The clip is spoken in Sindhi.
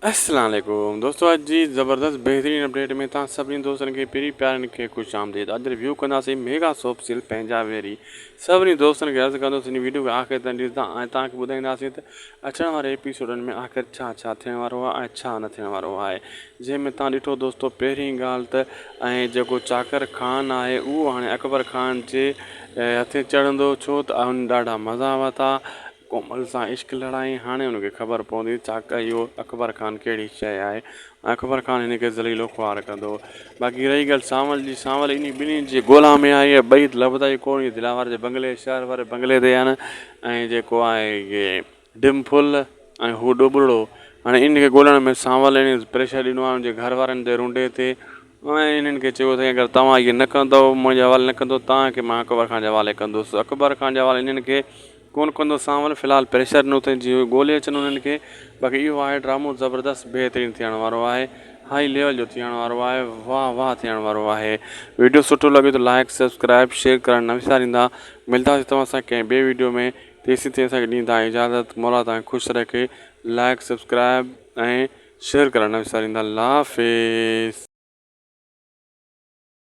اسلام عليڪم دوستو اڄ جي زبردست بهترين اپڊيٽ ۾ توهان سڀني دوستن کي پري پيارن کي خوش آمديد اڄ ريويو ڪنداسين ميگا سوپ سيل پنهنجا ويري سڀني دوستن کي عرض ڪندس هن ويڊيو کي آخر تائين ڏسندا ۽ توهان کي ٻڌائينداسين ته اچڻ واري ايپيسوڊن ۾ آخر ڇا ڇا ٿيڻ وارو آهي ۽ ڇا نه ٿيڻ وارو آهي جنهن ۾ توهان ڏٺو دوستو پهرين ڳالهه ته ۽ جيڪو چاڪر خان آهي اهو هاڻي اڪبر خان جي هٿين چڙهندو ڇو ته هن ڏاڍا مزا ورتا ڪومل سان عشق لڙائين، هاڻي هن کي خبر پوندي ته چاڪ اهو اڪبر خان ڪهڙي شيء آهي ۽ اڪبر خان هن کي ذليل و خوار ڪندو. باقي رهي ڳالهه سانول جي، سانول انهي ٻنهي جي ڳولا ۾ آهي، اهي ٻئي لڀندا ئي ڪونه، اهي دلاور جي بنگلي، شهر واري بنگلي تي آهن ۽ جيڪو آهي ڊمڦل ۽ هو ڏوٻرڙو، هاڻي انهن کي ڳولڻ ۾ سانول انهن کي پريشر ڏنو آهي، ان جي گهر وارن تي رونڊي تي ۽ انهن کي چيو اٿائين اگر توهان اهي نه ڪندؤ، منهنجي حوالي نه ڪندؤ، توهان کي مان اڪبر خان جي حوالي ڪندس، اڪبر خان جي حوالي انهن کي ڪون ڪندو سانول في الحال پريشر ڏنو اٿئي جي ڳولي اچن انهن کي باقي اهو آهي ڊرامو زبردست بهترين ٿيڻ وارو آهي هائي ليول جو ٿيڻ وارو آهي واه واه ٿيڻ وارو آهي ويڊيو سٺو لڳي ته لائڪ سبسڪرائب شيئر ڪرڻ نه وساريندا ملداسي توهان سان ڪنهن ٻي ويڊيو ۾ تيسين تائين اسان کي ڏيندا اجازت مولا توهان کي خوش رکي لائڪ سبسڪرائب ۽ شيئر ڪرڻ نه وساريندا الله حافظ.